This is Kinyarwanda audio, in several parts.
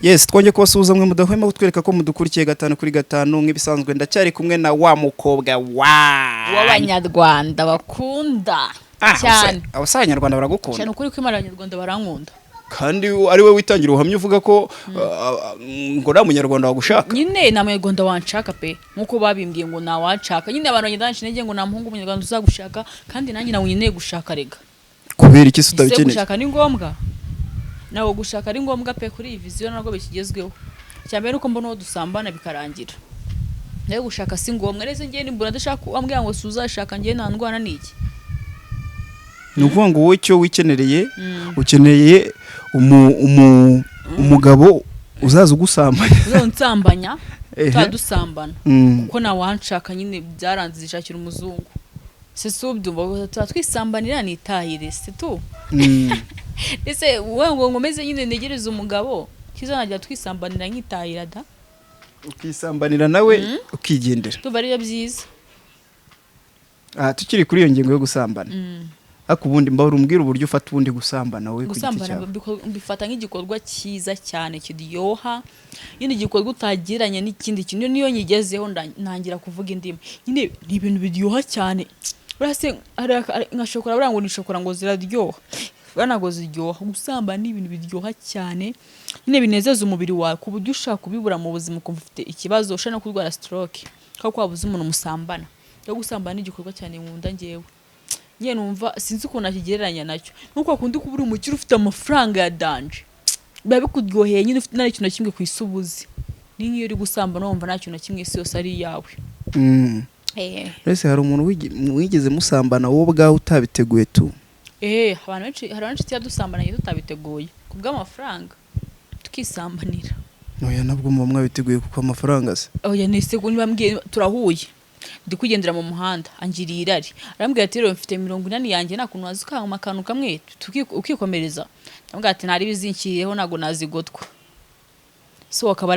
Yes, twongeye kubasuhuza mwe mudahwema kutwereka ko mudukurikiye gatanu kuri gatanu. Nk'ibisanzwe ndacyari kumwe na wa mukobwa wa w'Abanyarwanda bakunda cyane. Abasa Abanyarwanda baragukunda. Cyane, ukuri kw'Imana Abanyarwanda barankunda. Kandi ari we witangira ubuhamya uvuga ko ngo nta Munyarwanda wagushaka. Nyine nta Munyarwanda wanshaka pe, nk'uko babimbwiye ngo ntawanshaka. Nyine abantu bagenda banca intege ngo nta muhungu w'Umunyarwanda uzagushaka, kandi nanjye nawe nkeneye gushaka rega. Kubera iki se? Ese utabikeneye? Gushaka ni ngombwa? Ntabwo gushaka ari ngombwa pe. Kuri iyi vision ntabwo bikigezweho. Icya mbere ni uko mbona uwo dusambana bikarangira, nayo gushaka si ngombwa. Rero njyewe nimbona adashaka, ambwira ngo si uzashaka, njyewe nta ndwara ni iki? Ni ukuvuga ngo wowe icyo wikenereye, ukeneye umugabo uzaza ugusambanya. Uzansambanya, tuba dusambana, kuko ntawanshaka nyine byaranze, zishakira umuzungu se. Si ubyumva? Tuba twisambanira nitahire se tu. Ese wowe ngo nkomeze nyine ntegereze umugabo kizanajya twisambanira nkitahira da? Ukisambanira nawe ukigendera. Tuba ariyo byiza. Aha tukiri kuri iyo ngingo yo gusambana, ariko ubundi mbahora umbwira uburyo ufata ubundi gusambana wowe ku giti Gusambana cyawe. Mbifata nk'igikorwa cyiza cyane kiryoha nyine, igikorwa utagereranya n'ikindi kintu. Niyo nyigezeho ntangira kuvuga indimi. Nyine ni ibintu biryoha cyane. Buriya se nka shokora, buriya ngo ni shokora ngo ziraryoha, buriya ntabwo ziryoha. Gusambana ni ibintu biryoha cyane nyine, binezeza umubiri wawe ku buryo ushaka kubibura mu buzima ukumva ufite ikibazo, ushobora no kurwara stroke kuko wabuze umuntu musambana. Rero gusambana ni igikorwa cyane nkunda njyewe. Nyine numva sinzi ukuntu nakigereranya nacyo, nuko wakunda kuba uri umukire ufite amafaranga ya danger, biba bikuryoheye nyine, ufite nta kintu na kimwe ku isi ubuze. Ni nk'iyo uri gusambana wumva nta kintu na kimwe, isi yose ari iyawe. Ese hari umuntu wigeze musambana wowe ubwawe utabiteguye tu? Abantu benshi, hari abantu inshuti yadusambananye tutabiteguye ku bw'amafaranga, tukisambanira. Oya, nabwo muba mwabiteguye kuko amafaranga se. Oya, nese ko niba mbwiye turahuye, ndi kwigendera mu muhanda, angiriye irari, arambwira ati: "Rero mfite 80 yanjye, nta kuntu waza ukampa akantu kamwe ukikomereza?" Ndamubwira ati: "Ntari bizinkiriyeho, ntabwo nazigotwa." So akaba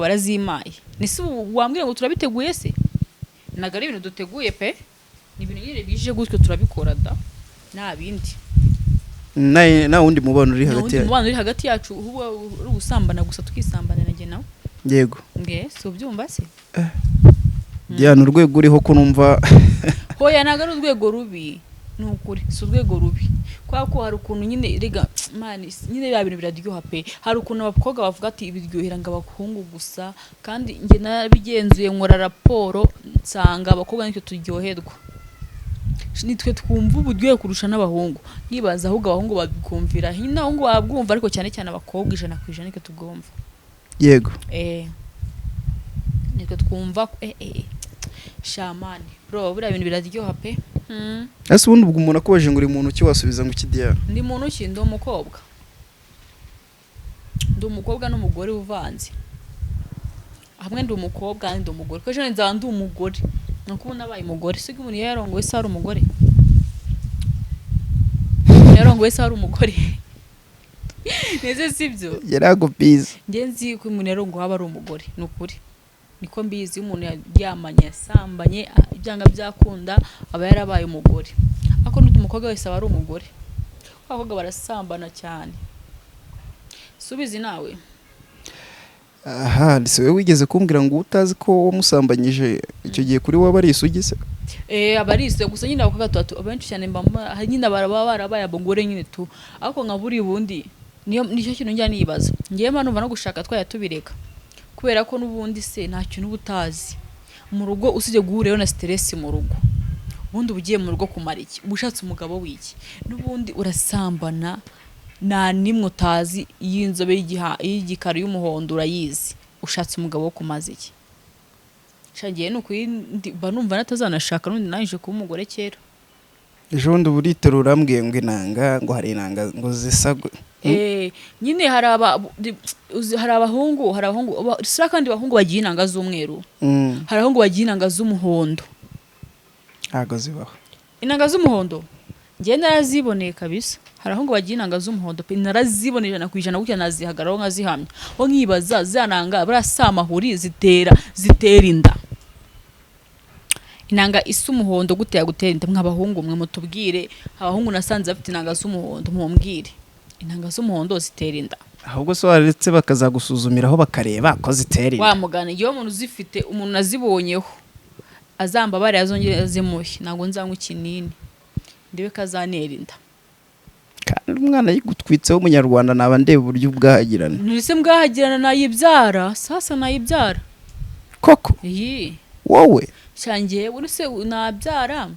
arazimaye. Nese ubu wambwira ngo turabiteguye se? Ntabwo ari ibintu duteguye pe, ni ibintu nyine bije gutyo turabikora da, nta bindi. Nta wundi mubano uri Nta hagati wundi yanyu? mubano uri hagati yacu, ahubwo uri gusambana gusa, tukisambanira njye nawe. Yego. Nge si ubyumva se? Diana, urwego uriho ko numva Hoya, ntabwo ari urwego rubi, ni ukuri si urwego rubi, kubera ko hari ukuntu nyine rega man, nyine biriya bintu biraryoha pe. Hari ukuntu abakobwa bavuga ati biryohera ngo abahungu gusa, kandi njye narabigenzuye nkora raporo nsanga abakobwa nitwe turyoherwa, nitwe twumva uburyohe kurusha n'abahungu. Nkibaza ahubwo abahungu babwumvira nyine, abahungu babwumva, ariko cyane cyane abakobwa 100% nitwe tubwumva. Nitwe twumva shamani bro, buriya bintu biraryoha pe. Ese ubundi ubwo umuntu akubajije ngo uri muntu ki, wasubiza ngo iki, Diana? Ndi muntu ki? Ndi umukobwa, ndi umukobwa n'umugore uvanze hamwe. Ndi umukobwa ndi umugore, kuko ejo nzaba ndi umugore. Ni uko ubu nabaye umugore. Si umuntu iyo yarongowe se hari umugore? Umuntu yarongowe se hari umugore? Neze sibyo? Yaragubiza. Njye nzi ko umuntu yarongowe aba ari umugore, ni ukuri niko mbizi. Iyo umuntu yaryamanye, yasambanye, ibyanga byakunda aba yarabaye umugore, ariko n'undi umukobwa wese aba ari umugore, kuko abakobwa barasambana cyane, subizi nawe. Aha si wowe wigeze kumbwira ngo utazi ko wamusambanyije icyo gihe kuri wowe aba ari isugi se? Aba ari isugi gusa nyine. Abakobwa tuba abenshi cyane hari nyine baba barabaye abagore nyine tu, ariko nka buri bundi niyo nicyo kintu njya nibaza ngewe mba numva no gushaka twajya tubireka, kubera ko n'ubundi se nta kintu uba utazi mu rugo usibye guhurirayo na stress mu rugo. Ubundi uba ugiye mu rugo kumara iki? Uba ushatse umugabo w'iki? N'ubundi urasambana, nta nimwe utazi. Y'inzobe, y'igikara, y'umuhondo urayizi. Ushatse umugabo wo kumaza iki? Shagiye ni ukuri mba numva natazanashaka n'undi, nangije kuba umugore kera. Ejo bundi uba uriterura urambwiye ngo inanga, ngo hari inanga ngo zisa Nyine hari aba hari abahungu si kandi abahungu bagiye inanga z'umweru. Hari abahungu bagiye inanga z'umuhondo. Ntabwo zibaho. Inanga z'umuhondo njyewe naraziboneye kabisa. Hari abahungu bagiye inanga z'umuhondo pe, naraziboneye 100% gutya, nazihagararaho nkazihamya. Ho nkibaza za nanga buriya si amahuri zitera inda? Inanga isa umuhondo gute yagutera inda? Mw'abahungu mwe mutubwire, abahungu nasanze bafite inanga z'umuhondo, mumbwire. Intanga z'umuhondo zitera inda. Ahubwo se waretse bakazagusuzumiraho bakareba ko zitera inda? Wa mugani, iyo umuntu uzifite, umuntu azibonyeho, azambabare, azongere azimuhe, ntabwo nzanywa ikinini, ndebe ko azantera inda. Kandi umwana yigutwitseho umunyarwanda, naba ndeba uburyo ubwahagirana. Ntise mbwahagirana, nayibyara sasa, nayibyara. Koko? Iyi. Wowe? Shangiye uruse nabyara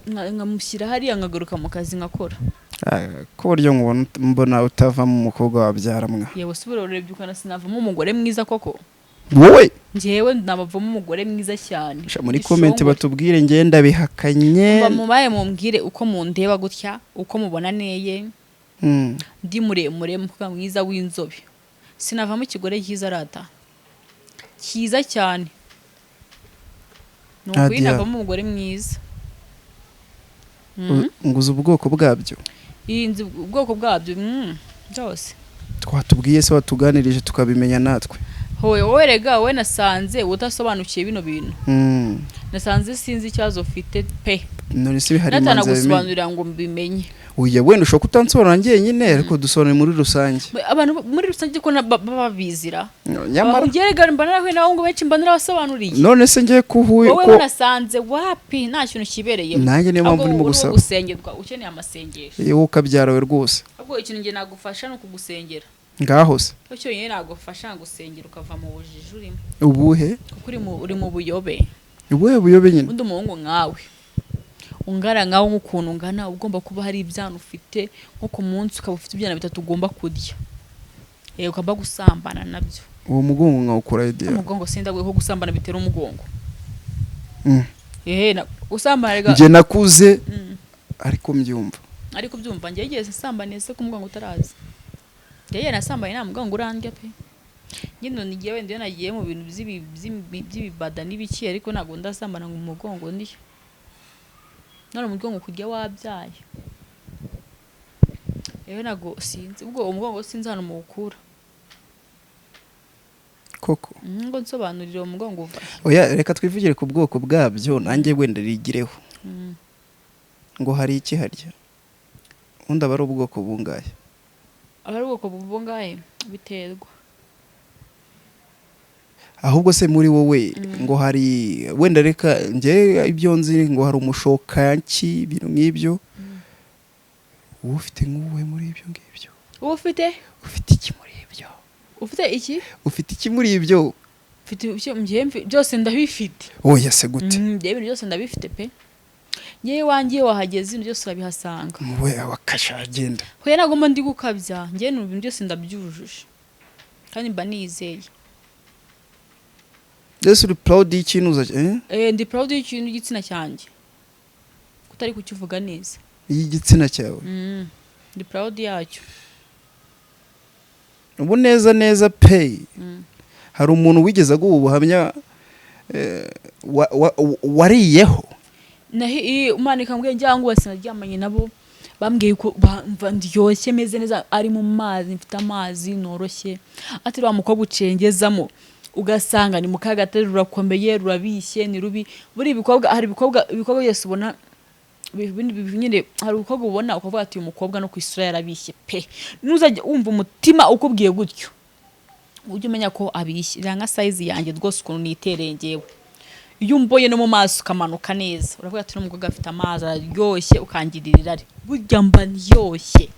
nkamushyira hariya, nkagaruka mu kazi nkakora. Ah, ko buryo nkubona mbona utavamo umukobwa wabyara mwa. Yewe se, urebye ukana sinavamo umugore mwiza koko? Wowe? Njyewe nabavamo umugore mwiza cyane. Sha, muri comment Ishongore. batubwire, ngenda bihakanye. Umva, mubaye mumbwire uko mundeba gutya, uko mubona neye. Ndi muremure, mukobwa mwiza w'inzobe, sinavamo ikigore cyiza rata, cyiza cyane, ni ukuri. Nadia. Navamo umugore mwiza. Nguze ubwoko bwabyo. Iyi nzi ubwoko bwabyo, byose. Twatubwiye se, watuganirije tukabimenya natwe. Howe wowe rega, wowe nasanze udasobanukiye bino bintu. Nasanze sinzi ikibazo ufite pe. None se hari imanzi yabimenye? Natanagusobanurira ngo mbimenye. Oya, wenda ushobora kutansobanura njyenyine, ariko dusobanure muri rusange. Abantu muri rusange ko baba babizira. Nyamara Ngerega mba narahuye n'abahungu benshi, mba narabasobanuriye. None se ngiye kuhuye Wowe ko nasanze wapi, nta kintu kibereyemo. Nanjye niyo mpamvu Ahubwo ndimo uri uwo gusaba. gusengerwa, ukeneye amasengesho. Yewe ukabyara we rwose. Ahubwo ikintu njye nagufasha ni ukugusengera. Ngaho se. Cyo cyonyine nagufasha, gusengera ukava mu bujiji urimo. Ubuhe? Kuko uri mu buyobe. Ubuhe buyobe nyine? Undi umuhungu nkawe ungana nkawe, nk'ukuntu ungana, ugomba kuba hari ibyana ufite, nko ku munsi ukaba ufite ibyana bitatu ugomba kurya, yego, ukaba gusambana nabyo. Uwo mugongo nkawukura idea? Umugongo sindaguye ko gusambana bitera umugongo. Ehe, gusambana rega. Njye nakuze ariko mbyumva. Ariko byumva, njye yigeze nsambaniye se ku mugongo utarazi? Njye nasambanye nta mugongo urandya pe. Nyine nigiye wenda iyo nagiye mu bintu by'ibibada n'ibiki, ariko ntabwo ndasambana ngo umugongo ndiyo. None umugongo kurya wabyaye rero, ntabwo sinzi ubwo umugongo, sinzi hano muwukura. Koko? Ngo nsobanurire uwo mugongo uva he? Oya, reka twivugire ku bwoko bwabyo, nanjye wenda rigireho. Ngo hari iki harya ubundi? Aba ari ubwoko bungahe? Aba ari ubwoko bungahe? Biterwa. Ahubwo se muri wowe ngo hari, wenda reka njye ibyo nzi, ngo hari umushokanki, ibintu nk'ibyo. Wowe ufite nk'uwuhe muri ibyo ngibyo? Uba ufite? Ufite iki muri ibyo? Ufite iki? Ufite iki muri ibyo? Mfite njyewe byose ndabifite. Oya se, gute? Njyewe ibintu byose ndabifite pe. Njyewe iwanjye iyo wahageze ibintu byose urabihasanga. Muwe wakasha agenda. Hoya, ntabwo mba ndi gukabya, njyewe ni ibintu byose ndabyujuje kandi mba nizeye. Mbese uri proud y'ikintu uza, eh? Eh, ndi proud y'ikintu, igitsina cyanjye, kutari kukivuga neza. Y'igitsina cyawe? Ndi proud yacyo. Ubu neza neza pe. Hari umuntu wigeze aguha ubuhamya wariyeho? Naho Imana ikambwira ngira ngo wese naryamanye nabo bambwiye ko mva ndyoshye, meze neza, ari mu mazi, mfite amazi noroshye, ati wa mukobwa ucengezamo ugasanga ni mu kagatare, rurakomeye, rurabishye, ni rubi. Buri ibikobwa, hari ibikobwa byose ubona nyine, hari umukobwa ubona ukavuga ati uyu mukobwa no ku isura yarabishye pe. Nuzajya wumva umutima ukubwiye gutyo, ujye umenya ko abishye. Iriya nka size yanjye rwose, ukuntu nitereye ngewe, iyo umboye no mu maso ukamanuka neza, uravuga ati uno mukobwa afite amazi araryoshye, ukangirira irari. Burya mba ndyoshye,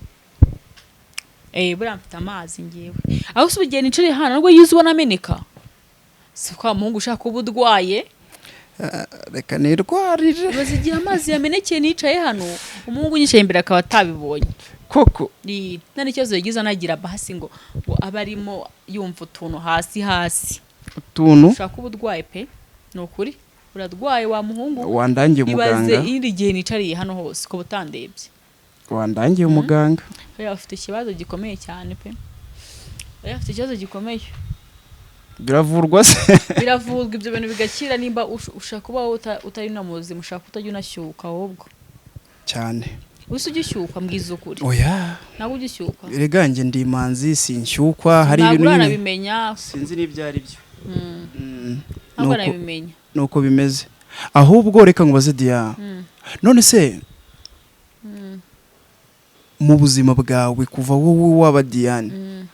eh, buriya mfite amazi ngewe. Aho se ugiye nicare hano nubwo yize ubona ameneka, si kwa muhungu ushaka kuba urwaye. Reka nirwarire. Ubaze igihe amazi yamenekeye nicaye hano, umuhungu unyicaye imbere akaba atabibonye. Koko? Nta n'ikibazo yagize anagira basi ngo abe arimo yumva utuntu hasi hasi. Utuntu. Ushaka kuba urwaye pe, ni ukuri urarwaye wa muhungu. Wandangiye Ibaze umuganga. iri gihe nicariye hano hose ukaba utandebye. Wandangiye umuganga. Oya, afite ikibazo gikomeye cyane pe. Oya, afite ikibazo gikomeye. Biravurwa se? Biravurwa ibyo bintu bigakira, nimba ushaka kuba utari na muzima, ushaka kutajya unashyuka ahubwo. Cyane. Usa ujya ushyukwa? Mbwiza ukuri. Oya. Ntabwo ujya ushyukwa? Erega njye ndi imanzi, sinshyukwa, hari Ntabwo ibintu nyine uranabimenya. Sinzi n'ibyo ari byo. Ntabwo uranabimenya. Nuko bimeze. Ahubwo reka nkubaze, Diya. None se Mu buzima bwawe, kuva wowe waba Diane,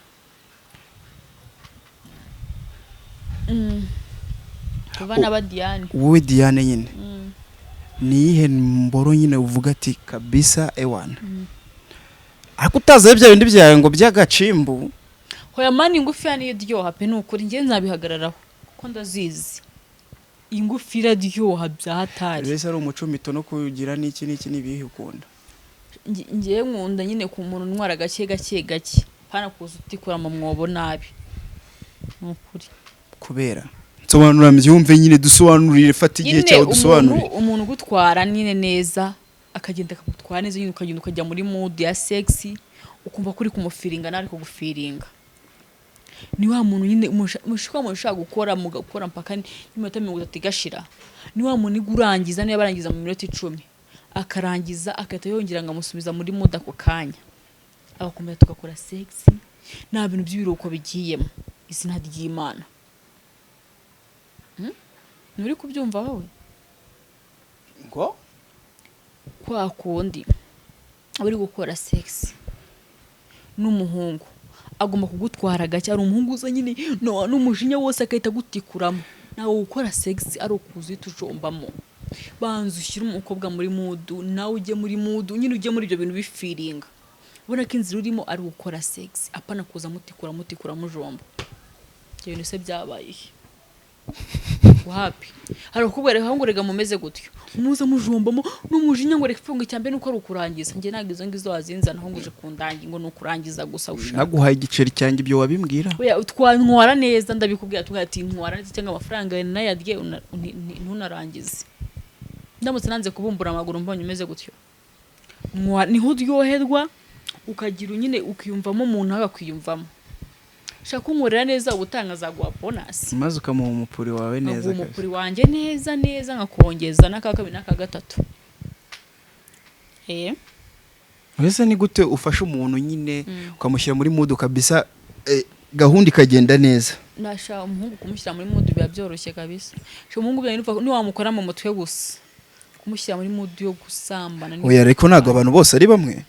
Kuva naba Diane. Wowe Diane nyine, ni iyihe mboro nyine uvuga ati kabisa ewana, ariko utazaye bya bindi byawe ngo by'agacimbu? Hoya man, ingufi niyo iryoha pe, ni ukuri njye nzabihagararaho kuko ndazizi, ingufi iraryoha bya hatari. Mbese ari umucumito no kugira n'iki n'iki, n'ibihe ukunda? Njyewe nkunda nyine ku muntu untwara gake gake gake, hano kuza utikura mu mwobo nabi, ni ukuri. Kubera nsobanura mbyumve nyine, dusobanurire, fata igihe Nyine cyawe umuntu dusobanurire. Umuntu ugutwara nyine neza, akagenda akagutwara neza nyine, ukagenda ukajya muri mood ya sex, ukumva ko uri kumufeelinga nawe ari kugufeelinga. Ni wa muntu nyine mushika muntu ushaka gukora, mugakora mpaka n'iminota 30 igashira. Ni wa muntu urangiza, niba barangiza mu minota 10, akarangiza agahita yongera ngo amusubiza muri mood ako kanya, agakomeza tugakora sex nta bintu by'ibiruhuko bigiyemo. Izina ry'Imana! Nturi kubyumva wowe? Ngo? Kwa kundi uri gukora sex n'umuhungu, agomba kugutwara gake. Ari umuhungu uza nyine n'umujinya wose agahita agutikuramo. Ntabwo gukora sex ari ukuza uhita ujombamo. Banza ushyire umukobwa muri mood, nawe ujye muri mood nyine, ujye muri ibyo bintu bifeelinga, ubona ko inzira urimo ari gukora sex, apana kuza mutikura mutikura mujomba. Ibyo bintu se byabaye he? Wapi, hari abakobwa reka ngo rega mumeze gutyo, muza mujombamo n'umujinya ngo reka ifunga, icya mbere nuko ari ukurangiza. Njye ntabwo izo ngizo wazinzana aho ngo uje kundangi ngo ni ukurangiza gusa ushaka. Naguhaye igiceri cyanjye, ibyo wabimbwira? Oya, twantwara neza, ndabikubwira, tubwira ati ntwara neza cyangwa amafaranga yawe nayarye ntunarangize. Ndamutse nanze kubumbura amaguru mbonye umeze gutyo. Niho uryoherwa, ukagira nyine ukiyumvamo umuntu akakwiyumvamo. Shaka kunkorera neza, ubutanga azaguha bonus. Maze ukamuha umupuri wawe neza. Nkaguha Kabisa. Umupuri wanjye neza neza, nkakongeza n'aka kabiri n'aka gatatu. Mbese ni gute ufasha umuntu nyine ukamushyira muri mood kabisa, gahunda ikagenda neza? Nasha umuhungu kumushyira muri mood biba byoroshye kabisa. Sha umuhungu bya niwamukora mu mutwe gusa, kumushyira muri mood yo gusambana Oya, ariko ntabwo abantu bose ari bamwe.